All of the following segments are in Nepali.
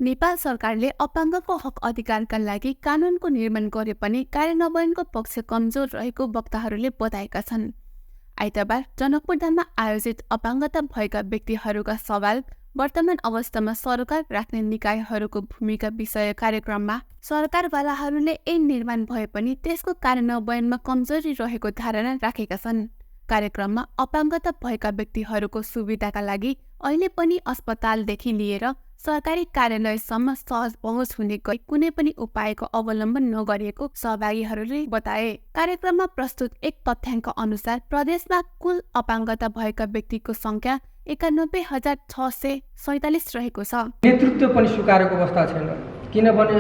नेपाल सरकारले अपाङ्गको हक अधिकारका लागि कानूनको निर्माण गरे पनि कार्यान्वयनको पक्ष कमजोर रहेको वक्ताहरूले बताएका छन्। आइतबार जनकपुरधाममा आयोजित अपाङ्गता भएका व्यक्तिहरूका सवाल वर्तमान अवस्थामा सरकार राख्ने निकायहरूको भूमिका विषय कार्यक्रममा सरकारवालाहरूले ऐन निर्माण भए पनि त्यसको कार्यान्वयनमा कमजोरी रहेको धारणा राखेका छन्। कार्यक्रममा अपाङ्गता भएका व्यक्तिहरूको सुविधाका लागि अहिले पनि अस्पतालदेखि लिएर सरकारी कार्यालयसम्म सहज पहुँच हुने गरी कुनै पनि उपायको अवलम्बन नगरिएको सहभागीहरूले बताए। कार्यक्रममा प्रस्तुत एक तथ्याङ्क अनुसार प्रदेशमा कुल अपाङ्गता भएका व्यक्तिको संख्या 91,647 रहेको छ। नेतृत्व पनि स्वीकारेको अवस्था छैन, किनभने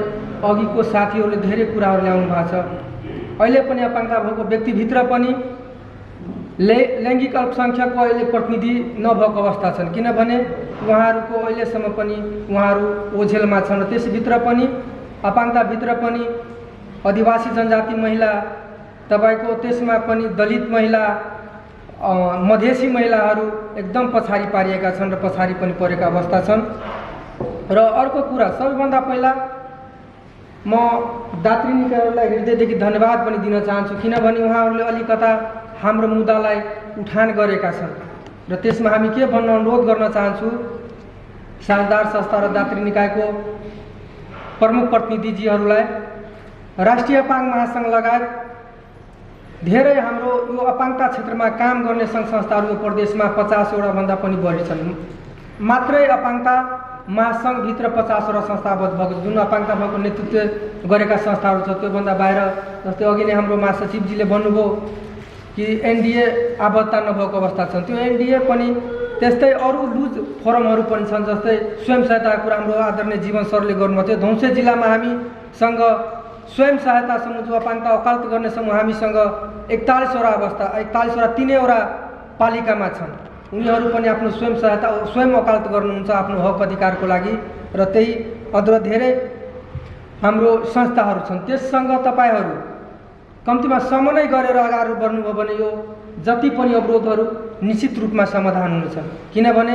अघिको साथीहरूले धेरै कुराहरू ल्याउनु भएको छ। अहिले पनि अपाङ्गता भएको व्यक्तिभित्र पनि लैङ्गिक अल्पसङ्ख्यकको अहिले प्रतिनिधि नभएको अवस्था छन्, किनभने उहाँहरूको अहिलेसम्म पनि उहाँहरू ओझेलमा छन्। त्यसभित्र पनि अपाङ्गताभित्र पनि आदिवासी जनजाति महिला, तपाईँको त्यसमा पनि दलित महिला, मधेसी महिलाहरू एकदम पछाडि पारिएका छन् र पछाडि पनि परेका अवस्था छन्। र अर्को कुरा, सबैभन्दा पहिला म दात्री निकायहरूलाई हृदयदेखि धन्यवाद पनि दिन चाहन्छु, किनभने उहाँहरूले अलिकता हाम्रो मुद्दालाई उठान गरेका छन् र त्यसमा हामी के भन्न अनुरोध गर्न चाहन्छु, साझेदार संस्था र दात्री निकायको प्रमुख प्रतिनिधिजीहरूलाई, राष्ट्रिय अपाङ्ग महासङ्घ लगायत धेरै हाम्रो यो अपाङ्गता क्षेत्रमा काम गर्ने सङ्घ संस्थाहरू यो प्रदेशमा 50वटा भन्दा पनि बढी छन्। मात्रै अपाङ्गता महासङ्घभित्र 50वटा संस्थाबद्ध भएको, जुन अपाङ्गता भएको नेतृत्व गरेका संस्थाहरू छ। त्योभन्दा बाहिर जस्तै अघि नै हाम्रो महासचिवजीले भन्नुभयो कि एनडिए आबद्धता नभएको अवस्था छन्। त्यो एनडिए पनि त्यस्तै अरू लुज फोरमहरू पनि छन्, जस्तै स्वयं सहायताको कुरा हाम्रो आदरणीय जीवन सरले गर्नुभएको थियो। धौँसे जिल्लामा हामीसँग स्वयं सहायता समूह, जो अपाङ्गता वकालत गर्ने समूह, हामीसँग 41वटा अवस्था 41वटा 3वटा पालिकामा छन्। उनीहरू पनि आफ्नो स्वयं सहायता स्वयं वकालत गर्नुहुन्छ आफ्नो हक अधिकारको लागि। र त्यही अझ धेरै हाम्रो संस्थाहरू छन्। त्यससँग तपाईँहरू कम्तीमा समन्वय गरेर अगाडि बढ्नुभयो भने यो जति पनि अवरोधहरू निश्चित रूपमा समाधान हुनेछन्। किनभने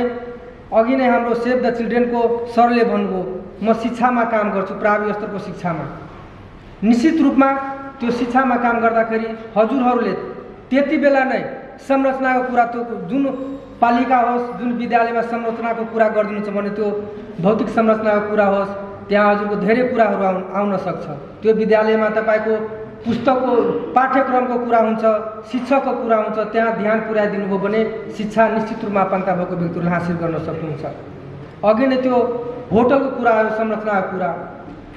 अघि नै हाम्रो सेभ द चिल्ड्रेनको सरले भन्नुभयो, म शिक्षामा काम गर्छु, प्राविधिक स्तरको शिक्षामा। निश्चित रूपमा त्यो शिक्षामा काम गर्दाखेरि हजुरहरूले त्यति बेला नै संरचनाको कुरा, त्यो जुन पालिका होस्, जुन विद्यालयमा संरचनाको कुरा गरिदिनुहुन्छ भने त्यो भौतिक संरचनाको कुरा होस्, त्यहाँ हजुरको धेरै कुराहरू आउन सक्छ। त्यो विद्यालयमा तपाईँको पुस्तकको पाठ्यक्रमको कुरा हुन्छ, शिक्षकको कुरा हुन्छ, त्यहाँ ध्यान पुर्याइदिनुभयो भने शिक्षा निश्चित रूपमा अपाङ्गता भएको व्यक्तिहरूले हासिल गर्न सक्नुहुन्छ। अघि नै त्यो होटलको कुरा आयो, संरचनाको कुरा,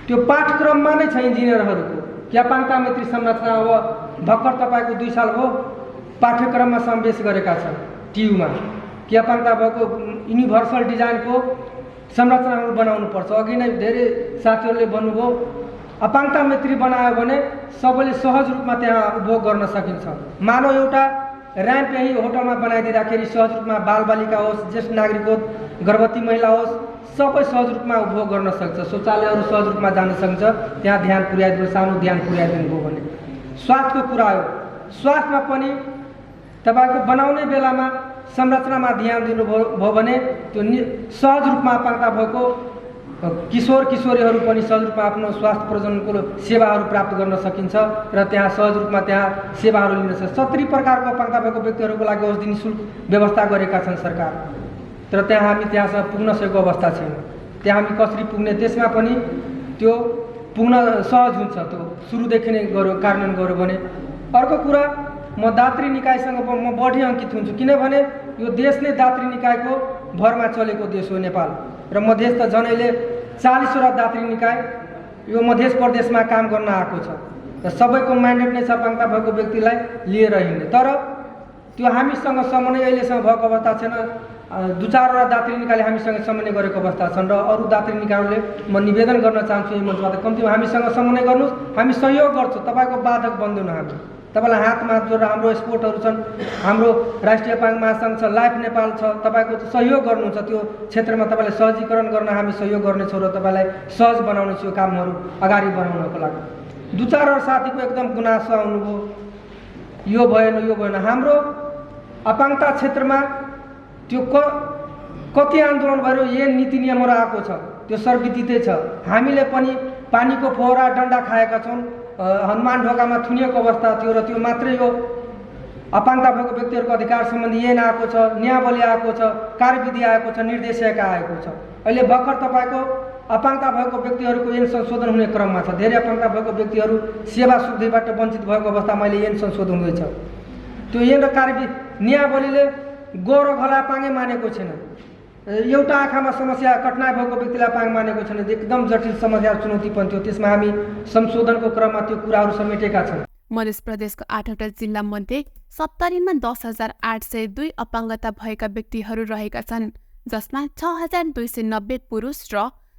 त्यो पाठ्यक्रममा नै छ इन्जिनियरहरूको कि अपाङ्गता मैत्री संरचना अब भर्खर तपाईँको 2 साल भयो पाठ्यक्रममा समावेश गरेका छन् टियुमा, कि अपाङ्गता भएको युनिभर्सल डिजाइनको संरचनाहरू बनाउनुपर्छ। अघि नै धेरै साथीहरूले भन्नुभयो अपाङ्गता मैत्री बनायो भने सबैले सहज रूपमा त्यहाँ उपभोग गर्न सकिन्छ। मानव एउटा र्याम्प यही होटलमा बनाइदिँदाखेरि सहज रूपमा बालबालिका होस्, ज्येष्ठ नागरिक होस्, गर्भवती महिला होस्, सबै सहज रूपमा उपभोग गर्न सक्छ। शौचालयहरू सहज रूपमा जान सक्छ। त्यहाँ ध्यान पुर्याइदिनु, सानो ध्यान पुर्याइदिनु भयो भने। स्वास्थ्यको कुरा आयो, स्वास्थ्यमा पनि तपाईँको बनाउने बेलामा संरचनामा ध्यान दिनुभयो भने त्यो सहज रूपमा अपाङ्गता भएको किशोर किशोरीहरू पनि सहज रूपमा आफ्नो स्वास्थ्य प्रजननको सेवाहरू प्राप्त गर्न सकिन्छ र त्यहाँ सहज रूपमा त्यहाँ सेवाहरू लिन सक्छ। 70 प्रकारको अपाङ्गता भएको व्यक्तिहरूको लागि औषधि निःशुल्क व्यवस्था गरेका छन् सरकार, तर त्यहाँ हामी त्यहाँसम्म पुग्न सकेको अवस्था छैन। त्यहाँ हामी कसरी पुग्ने, त्यसमा पनि त्यो पुग्न सहज हुन्छ त्यो सुरुदेखि नै कार्यान्वयन गर्यो भने। अर्को कुरा, म दात्री निकायसँग म बढी अङ्कित हुन्छु, किनभने यो देश नै दात्री निकायको भरमा चलेको देश हो नेपाल। र मधेस त झनैले 40वटा दात्री निकाय यो मध्य प्रदेशमा काम गर्न आएको छ र सबैको म्यान्डेट नै छ अपाङ्गता भएको व्यक्तिलाई लिएर हिँड्ने। तर त्यो हामीसँग समन्वय अहिलेसम्म भएको अवस्था छैन। 2-4वटा दात्री निकायले हामीसँग समन्वय गरेको अवस्था छन् र अरू दात्री निकायहरूले म निवेदन गर्न चाहन्छु यही मञ्चबाट कम्तीमा हामीसँग समन्वय गर्नुहोस्, हामी सहयोग गर्छौँ, तपाईँको बाधक बन्दैनौँ हामी। तपाईँलाई हातमा जोडेर हाम्रो स्पोर्टहरू छन्, हाम्रो राष्ट्रिय अपाङ्ग महासङ्घ छ, लाइफ नेपाल छ, तपाईँको सहयोग गर्नुहुन्छ त्यो क्षेत्रमा तपाईँलाई सहजीकरण गर्न हामी सहयोग गर्नेछौँ र तपाईँलाई सहज बनाउनेछौँ कामहरू अगाडि बढाउनको लागि। 2-4वटा साथीको एकदम गुनासो आउनुभयो, यो भएन। हाम्रो अपाङ्गता क्षेत्रमा त्यो कति आन्दोलन भएर यही नीति नियमहरू आएको छ। त्यो सर्वविदितै छ। हामीले पनि पानीको फोहरा डन्डा खाएका छौँ, हनुमान ढोकामा थुनिएको अवस्था थियो र त्यो मात्रै हो। अपाङ्गता भएको व्यक्तिहरूको अधिकार सम्बन्धी ऐन आएको छ, नियमावली आएको छ, कार्यविधि आएको छ, निर्देशिका आएको छ। अहिले भर्खर तपाईँको अपाङ्गता भएको व्यक्तिहरूको ऐन संशोधन हुने क्रममा छ। धेरै अपाङ्गता भएको व्यक्तिहरू सेवा सुविधाबाट वञ्चित भएको अवस्थामा अहिले ऐन संशोधन हुँदैछ। त्यो ऐन र कार्यविधि नियमावलीले गो र घला अपाङ्गै मानेको छैन। एउटा आँखामा समस्या कठिनाइ भएको व्यक्तिलाई अपाङ्ग मानेको छैन। एकदम जटिल समस्या चुनौतीपूर्ण थियो। त्यसमा हामी संशोधनको क्रममा त्यो कुराहरू समेटेका छौँ। मध्य प्रदेशको 8वटा जिल्लामध्ये 70मा 10,802 अपाङ्गता भएका व्यक्तिहरू रहेका छन्, जसमा 6,290 पुरुष र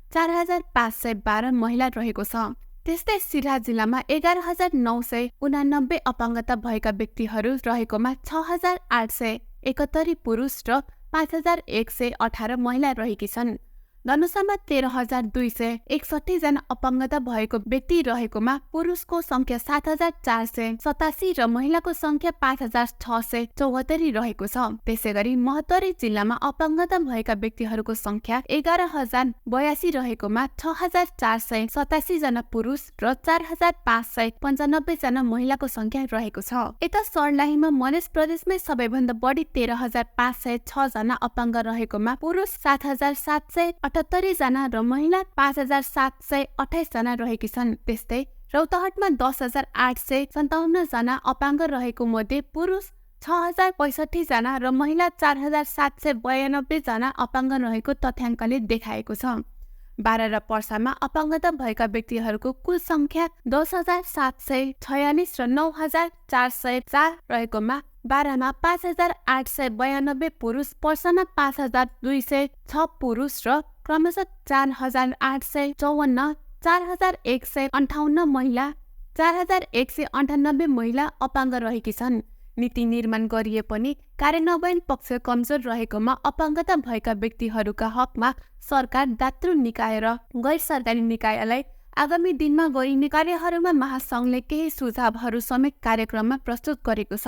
4,512 महिला रहेको छ। त्यस्तै सिराहा जिल्लामा 11,989 अपाङ्गता भएका व्यक्तिहरू रहेकोमा 6,871 पुरुष र 5,118 महिला रहेकी छन्। धनुषामा 13,261 जना अपाङ्गता भएको व्यक्ति रहेकोमा पुरुषको संख्या 7,487 र महिलाको संख्या 5,674 रहेको छ। त्यसै गरी महोत्तरी जिल्लामा अपाङ्गता भएका व्यक्तिहरूको संख्या 11,082 रहेकोमा 6,487 जना पुरुष र 4,595 जना महिलाको संख्या रहेको छ। यता सर्लाहीमा मध्य प्रदेशमै सबैभन्दा बढी 13,506 जना अपाङ्ग रहेकोमा पुरुष 7,778 जना र महिला 5,728 जना रहेकी छन्। त्यस्तै रौतहटमा 10,857 जना अपाङ्ग रहेको मध्ये पुरुष 6,065 जना र महिला 4,792 जना अपाङ्ग रहेको तथ्याङ्कले देखाएको छ। बारा र पर्सामा अपाङ्गता भएका व्यक्तिहरूको कुल संख्या 10,746 र 9,404 रहेकोमा बारामा 5,892 पुरुष, पर्सामा 5,206 पुरुष र क्रमशः 4,854, 4,158 महिला, 4,198 महिला अपाङ्ग रहेकी छन्। नीति निर्माण गरिए पनि कार्यान्वयन पक्ष कमजोर रहेकोमा अपाङ्गता भएका व्यक्तिहरूका हकमा सरकार, दातृ निकाय र गैर सरकारी निकायलाई आगामी दिनमा गरिने कार्यहरूमा महासङ्घले केही सुझावहरू समेत कार्यक्रममा प्रस्तुत गरेको छ।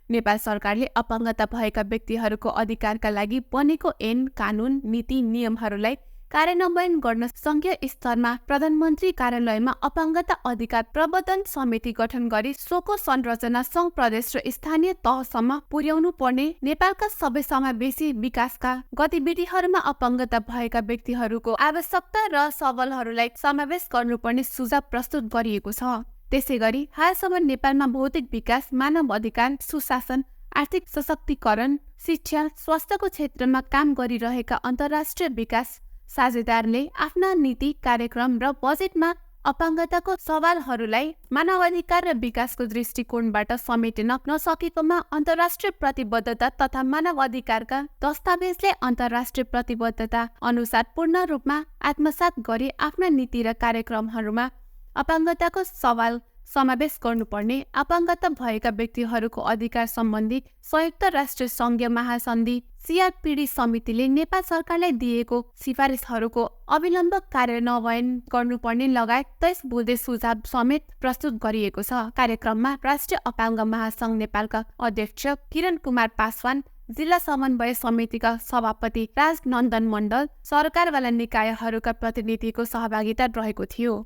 नेपाल सरकारले अपाङ्गता भएका व्यक्तिहरूको अधिकारका लागि बनेको ऐन, कानुन, नीति, नियमहरूलाई कार्यान्वयन गर्न संघीय स्तरमा प्रधानमन्त्री कार्यालयमा अपाङ्गता अधिकार प्रवर्धन समिति गठन गरी सोको संरचना संघ, प्रदेश र स्थानीय तहसम्म पुर्याउनु पर्ने, नेपालका सबै समावेशी विकासका गतिविधिहरूमा अपाङ्गता भएका व्यक्तिहरूको आवश्यकता र सवालहरूलाई समावेश गर्नुपर्ने सुझाव प्रस्तुत गरिएको छ। त्यसै गरी हालसम्म नेपालमा भौतिक विकास, मानव अधिकार, सुशासन, आर्थिक सशक्तिकरण, शिक्षा, स्वास्थ्यको क्षेत्रमा काम गरिरहेका अन्तर्राष्ट्रिय विकास साझेदारले आफ्ना नीति, कार्यक्रम र बजेटमा अपाङ्गताको सवालहरूलाई मानवाधिकार र विकासको दृष्टिकोणबाट समेट्न नसकेकोमा अन्तर्राष्ट्रिय प्रतिबद्धता तथा मानव अधिकारका दस्तावेजले अन्तर्राष्ट्रिय प्रतिबद्धता अनुसार पूर्ण रूपमा आत्मसात गरी आफ्ना नीति र कार्यक्रमहरूमा अपाङ्गताको सवाल समावेश गर्नुपर्ने, अपाङ्गता भएका व्यक्तिहरूको अधिकार सम्बन्धी संयुक्त राष्ट्र सङ्घीय महासन्धि CRPD समितिले नेपाल सरकारलाई दिएको सिफारिसहरूको अविलम्ब कार्यान्वयन गर्नुपर्ने लगायत 23 बुँदे सुझाव समेत प्रस्तुत गरिएको छ। कार्यक्रममा राष्ट्रिय अपाङ्ग महासङ्घ नेपालका अध्यक्ष किरण कुमार पासवान, जिल्ला समन्वय समितिका सभापति राजनन्दन मण्डल, सरकारवाला निकायहरूका प्रतिनिधिको सहभागिता रहेको थियो।